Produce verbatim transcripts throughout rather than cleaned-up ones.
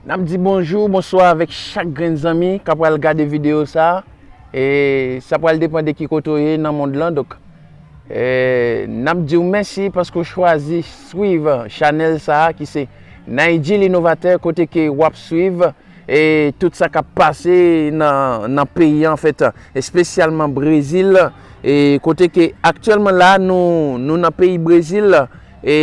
N ap di bonjou, bonswa avèk chak grenn zanmi k ap pral gade videyo sa a. E sa pral depann de ki kote w ye nan mond lan. Donk, e, n ap di w mèsi paske w chwazi swiv chanèl sa a ki se Naïdjy L'Innovateur, kote ke w ap swiv e tout sa k ap pase nan, nan peyi an, anfèt, espesyalman Brezil, e kote ke aktyèlman la, nou, nou nan peyi Brezil, e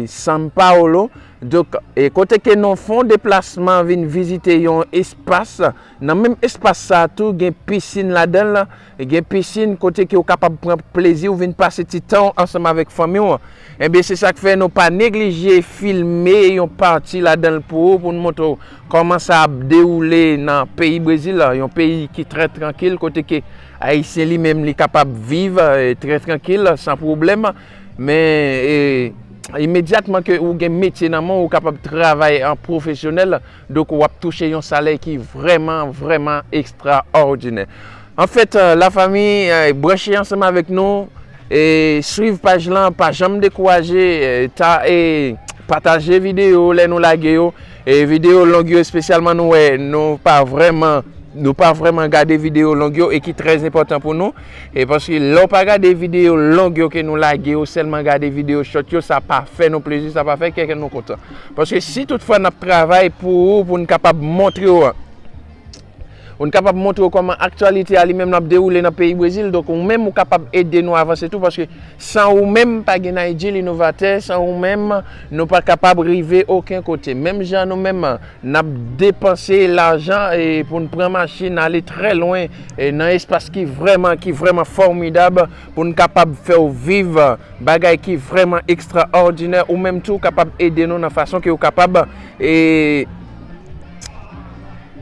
São Paulo. Donk, e kote ke nou fè yon deplasman vin vizite yon espas. Nan menm espas sa a tou, gen pisin ladan l, gen pisin kote ke w kapab pran plezi w, vin pase ti tan w ansanm avèk fanmi w. Ebyen, se sa k fè nou pa neglije filme yon pati ladan l pou ou, pou n montre w kòman sa ap dewoule nan peyi Brezil la, yon peyi ki trè trankil, kote ke Ayisyen li menm li kapab viv, e, trè trankil, san pwoblèm. Men, e, imedyatman ke ou gen metye nan men w, ou kapab travay an pwofesyonèl, donk w ap touche yon salè ki vrèman, vrèman ekstraòdinè. Anfèt, e, lafanmi, e, branche ansanm avèk nou, e, swiv paj lan, pa janm dekouraje, e, ta, e, pataje videyo lè nou lage yo, e videyo long yo espesyalman, nou wè, nou pa vrèman, nou pa vrèman gade videyo long yo e ki trè enpòtan pou nou. E paske lè w pa gade videyo long yo ke nou lage yo, sèlman gade videyo short yo, sa pa fè nou plezi, sa pa fè kè nou kontan. Paske si toutfwa n ap travay pou ou, pou n kapab montre w, pou n kapab montre w kòman aktyalite a li menm l ap dewoule nan peyi Brezil, donk ou menm ou kapab ede nou avanse tou, paske san ou menm pa gen Naïdjy L'Innovateur, san ou menm nou pa kapab rive okenn kote. Menm jan nou menm n ap depanse lajan, e, pou n pran machin, ale trè lwen, e, nan espas ki vrèman, ki vrèman fòmidab, pou n kapab fè w viv bagay ki vrèman ekstraòdinè, ou menm tou kapab ede nou nan fason ke w kapab, e,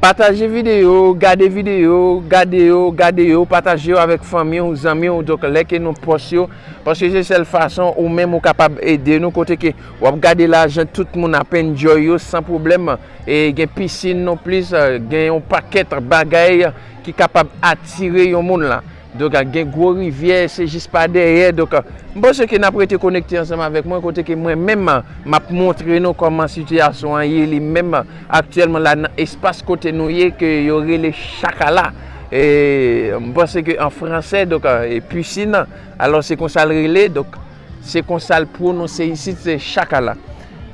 pataje videyo, gade videyo, gade yo, gade yo, pataje yo avèk fanmi w, zanmi w, donk lè ke nou pòs yo, paske se sèl fason ou menm ou kapab ede nou, kote ke w ap gade lajan tout moun ap enjoy yo san pwoblèm, e gen pisin non plis, e, gen yon pakèt bagay ki kapab atire yon moun la. Donk, gen gwo rivyè, se jis pa dèyè. Donk, m panse ke n ap rete konekte ansanm avèk mwen, kote ke mwen menm, m ap montre nou kòman sitiyasyon an ye li menm. Aktyèlman la, nan espas kote nou ye, ke yo rele Chakala. E, m panse ke an fransè, donk, e, piscine, alò se konsa l rele, donk, se konsa l pwononse isit, se Chakala.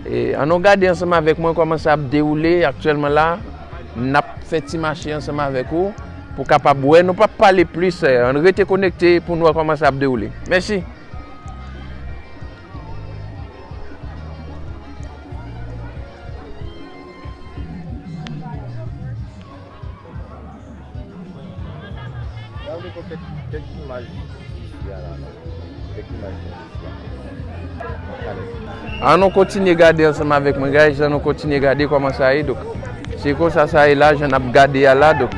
E, ann nou gade ansanm avèk mwen kòman sa ap dewoule aktyèlman la. N ap fè ti mache ansanm avèk ou pou kapab wè. Nou p ap pale plis, e, ann rete konekte pou n wè kòman sa ap dewoule. Mèsi. Gade kèk, kèk imaj isi a la, non? Kèk imaj isi a. Ann nou kontinye gade ansanm avèk mwen, guys. Ann nou kontinye gade kòman sa ye. Donk, se konsa sa ye la, jan n ap gade a la. Donk,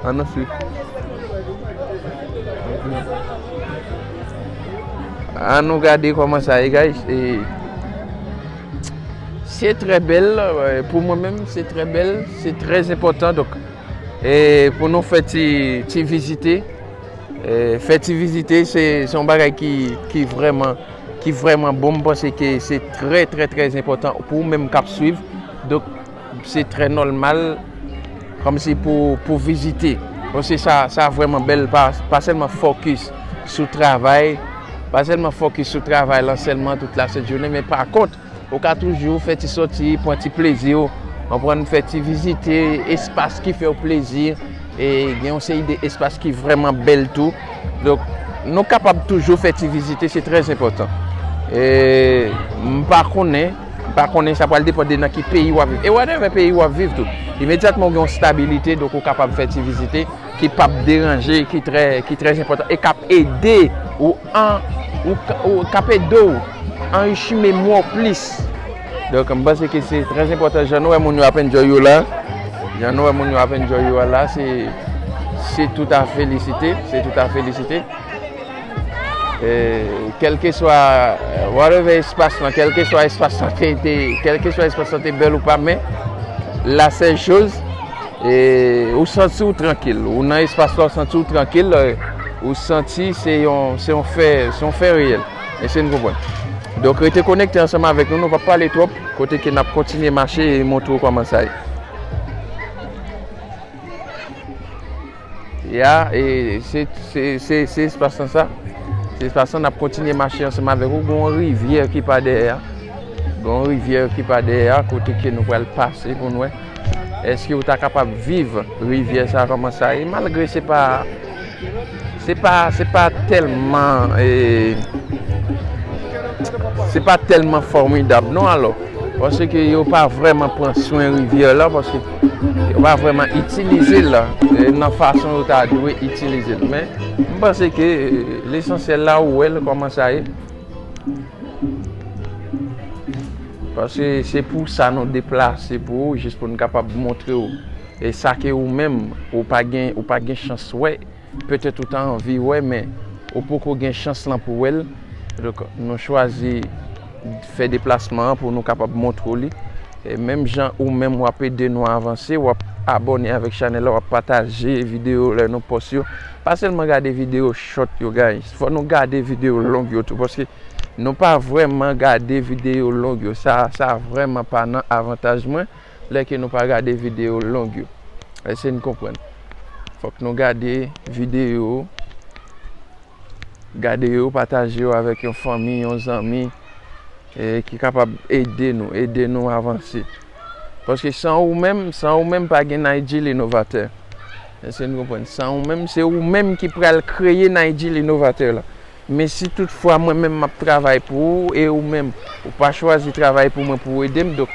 ann nou swiv. Ann nou gade kòman sa ye, guys. E, se trè bèl, e, pou mwen menm, se trè bèl, se trè enpòtan. Donk, e, pou nou fè ti, ti vizite, e, fè ti vizite, se, se yon bagay ki, ki vrèman, ki vrèman bon. M panse ke se trè, trè, trè enpòtan pou ou menm k ap swiv. Donk, se trè nòmal, kòmsi pou, pou vizite. Paske sa, sa vrèman bèl, pa, pa sèlman fokis sou travay, pa sèlman fokis sou travay lan sèlman tout la sent jounen, men pa kont, ou ka toujou fè ti sòti, pran ti plezi w, konprann, fè ti vizite espas ki fè w plezi, e gen yon seri de espas ki vrèman bèl tou. Donk, nou kapab toujou fè ti vizite, se trè enpòtan. E m pa konnen, m pa konnen, sa pral depann de nan ki peyi w ap viv. E whatever peyi w ap viv tou, imedyatman ou gen yon stabilite, donk ou kapab fè ti vizite ki p ap deranje, ki trè, ki trè enpòtan e k ap ede ou an, ou, ou, k ap ede w anrichi memwa w plis. Donk, m panse ke se trè enpòtan, jan nou wè moun yo ap enjoy yo la. Jan nou wè moun yo ap enjoy yo la, se, se tout a felisite, se tout a felisite. E, kèlkeswa, whatever espas lan, kèlkeswa espas lan te, te, kèlkeswa espas lan te bèl ou pa, men la sèl choz, e, ou santi w trankil. Ou nan espas la, ou santi w trankil, e, ou santi se yon, se yon fè, se yon fè reyèl. Èske n konprann? Donk, rete konekte ansanm avèk nou, nou p ap pale twòp, kote ke n ap kontinye mache e montre w kòman sa ye. Ya, e se, se, se, se espas lan sa. Se espas lan, n ap kontinye mache ansanm avèk ou. Gon rivyè ki pa dèyè a. Gon rivyè ki pa dèyè a, kote ke nou pral pase pou n wè. Èske ou ta kapab viv rivyè sa kòman sa ye? Malgre se pa, se pa, se pa tèlman, e, se pa tèlman fòmidab non, alò. Paske yo pa vrèman pran swen rivyè la, paske yo pa vrèman itilize l, e, nan fason yo ta dwe itilize l. Men, m panse ke, e, lesansyèl la, ou wè l kòman sa ye. Paske se pou sa nou deplase pou ou, jis pou n kapab montre w. E sa ke ou menm, ou pa gen, ou pa gen chans wè, petèt ou ta anvi wè, men ou poko gen chans lan pou wè l. Donk, nou chwazi fè deplasman an pou nou kapab montre w li. E menm jan ou menm w ap ede nou avanse, w ap abòne avèk chanèl la, w ap pataje videyo lè nou pòs yo. Pa sèlman gade videyo short yo, guys. Fò nou gade videyo long yo tou, paske nou pa vrèman gade videyo long yo. Sa, sa vrèman pa nan avantaj mwen, lè ke nou pa gade videyo long yo. Èske n konprann? Fòk nou gade videyo, gade yo, pataje yo avèk yon fanmi, yon zanmi, e, ki kapab ede nou, ede nou avanse. Paske san ou menm, san ou menm, pa gen Nigel Inovatè. Èske n konprann? San ou menm, se ou menm ki pral kreye Nigel Inovatè la. Men si toutfwa mwen menm m ap travay pou ou e ou menm, ou pa chwazi travay pou mwen pou w ede m, donk,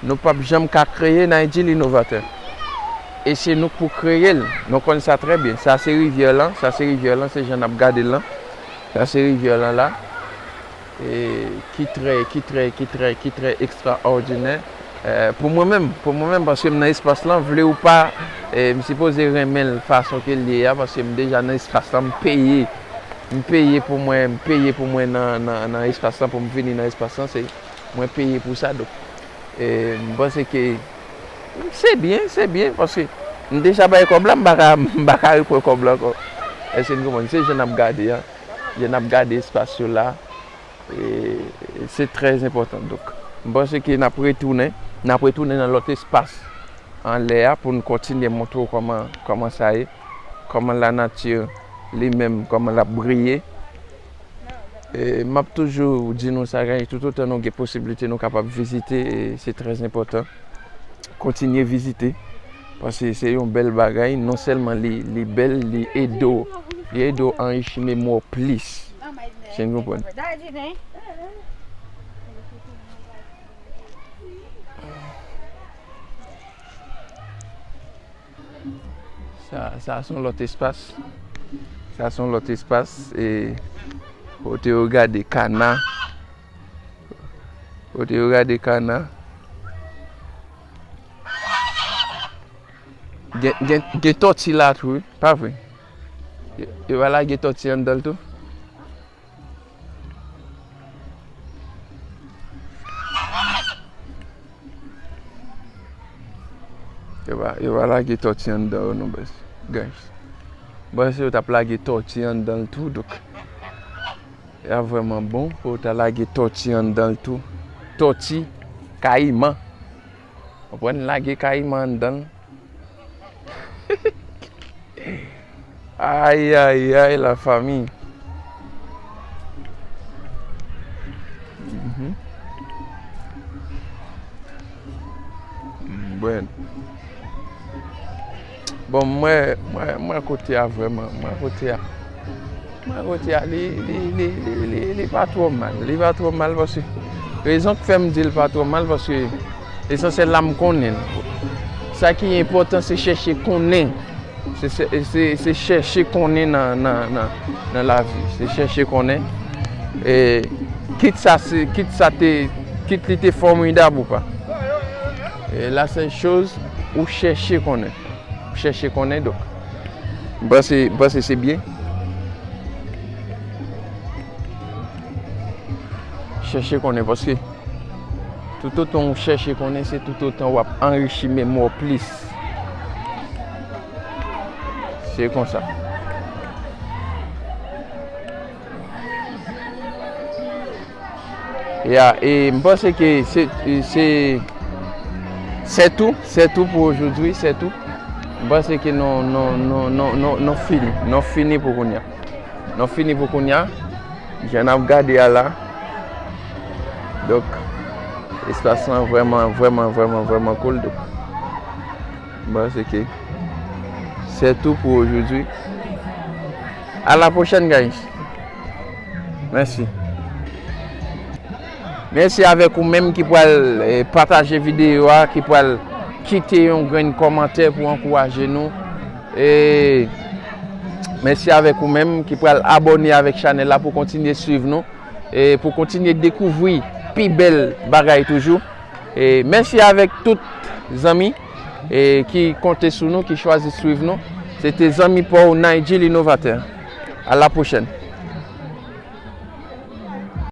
nou p ap janm ka kreye Nigel Inovatè. E se nou k pou kreye l. Nou konn sa trè byen. Sa se rivyè lan, sa se rivyè lan, se jan n ap gade l lan. Sa se rivyè lan la. E ki trè, ki trè, ki trè, ki trè ekstraòdinè. E, pou mwen menm, pou mwen menm, paske m nan espas lan, vle ou pa, e, m sipoze renmen l fason ke l ye a, paske m deja nan espas lan, m peye. M peye pou mwen, m peye pou mwen nan, nan, nan espas lan, pou m vini nan espas lan, se mwen peye pou sa, donk, e, m panse ke se byen, se byen, paske m deja bay kòb la, m pa ka, m pa ka repran kòb la ankò. Èske n konprann? Se jan n ap gade a, jan n ap gade espas yo la, e, se trè enpòtan. Donk, m panse ke n ap retounen, n ap retounen nan lòt espas anlè a pou n kontinye montre w kòman, kòman sa ye, kòman lanati li menm, kòman l ap briye. E, m ap toujou di nou sa, guys, toutotan nou gen posiblite, nou kapab vizite, e se trè enpòtan. Kontinye vizite, paske se yon bèl bagay. Non sèlman li, li bèl, li ede w, li ede w anrichi memwa w plis. Èske n konprann? Sa, sa se yon lòt espas. Sa se yon lòt espas. E kote yo gade kana. Kote yo gade kana. Gen, gen, gen tòti la tou, wi. Pa vre? Yo, yo va lage tòti anndan l tou. Yo va, yo va lage tòti anndan yo non, baz. Guys. Bon, si yo t ap lage tòti anndan l tou, donk, y ap vrèman bon pou yo ta lage tòti anndan l tou. Tòti, kayiman. Konprann, lage kayiman anndan l. Ay, ay, ay, la famille. Mhm. Bon. Bon, mwen, mwen, mwen kote a vrèman, mwen kote a. Mwen kote a, li, li, li, li, li, li pa twò mal. Li pa twò mal paske, rezon k fè m di l pa twò mal, paske lesansyèl la m konnen l. Sa ki enpòtan, se chèche konnen. Se, se, se, se chèche konnen nan, nan, nan, nan lavi. Se chèche konnen. E kit sa se, kit sa te, kit li te fòmidab ou pa. E la sèl choz, ou chèche konnen. Ou chèche konnen, donk. M panse, m panse se byen. Chèche konnen, paske toutotan w chèche konnen, se toutotan w ap anrichi memwa w plis. Se konsa. Ya, e m panse ke se, se, c'est tout, c'est tout pour aujourd'hui, c'est tout. M panse ke nou, nou, nou, nou, nou, nou fini, nou fini pou kounye a. Nou fini pou kounye a. Jan n ap gade a la. Donk, espas lan vrèman, vrèman, vrèman, vrèman cool. Donk, m panse ke c'est tout pour aujourd'hui. À la prochaine, guys. Mèsi. Mèsi avèk ou menm ki pral, eh, pataje videyo a, ki pral kite yon grenn kòmantè pou ankouraje nou. E mèsi avèk ou menm ki pral abòne avèk chanèl la pou kontinye swiv nou e pou kontinye dekouvri pi bèl bagay toujou. E mèsi avèk tout zanmi e ki konte sou nou, ki chwazi swiv nou. Se te zanmi pa w Nigel Innovateur. À la prochaine.